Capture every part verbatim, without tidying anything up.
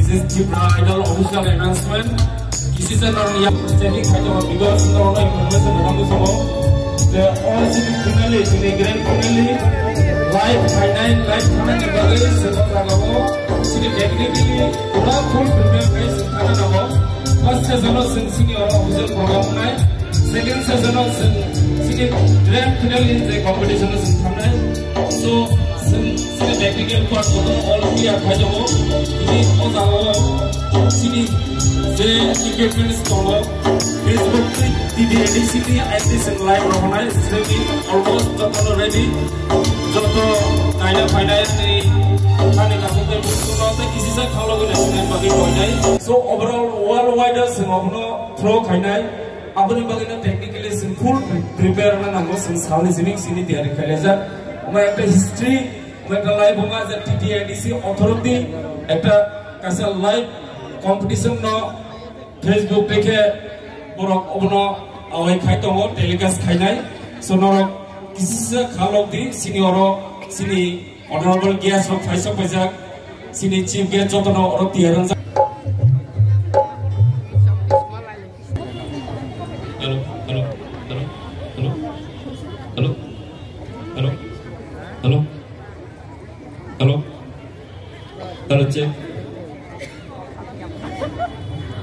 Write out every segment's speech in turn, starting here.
This Tripura Idol official announcement. Kisi se norok ya checking khai tongo, because norok no information rwna muchungo. The all sini finale, sini grand finale live phainai, live phainai ni bagwi se jagao sini technically pura full prepare khai se thana nango. First session o sini sini oro official program wngnai. Second session o chwng chini grand finale ni je competition o chwng thangnai. So, chwng chini technical part joto all clear khai tongo. Tini o jaga o chini je equipments tongo, Facebook, T D A D C ni I T chwng live rohornai, streaming almost jotono ready. Joto naina phainai ni thani kaisa tei bukuno tei kisi sa khalogwi naisingni bagwi koinai. So, overall worldwide o chwng abono throw khainai. Aboni bagwi no technically chwng full pre-, prepare wngna nango, chwng salni simi sini tiyari khailajak. Omo ekta history, omo ekta live wngma je T T A D C authority ekta kaisa live competition no Facebook dekhe borok obono awai khai tongo, telecast khainai. So norok kisisa khalok di, sini oro sini honorable guest rok phaisa paijak, sini chief guest jotono oro tiyar wngjak. Hello, hello, hello, hello, hello, hello, hello, hello, hello, check.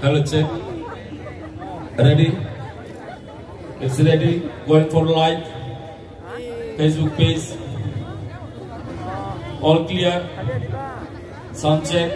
Hello, check. Ready? It's ready. Going for live. Facebook page. All clear. Sound check.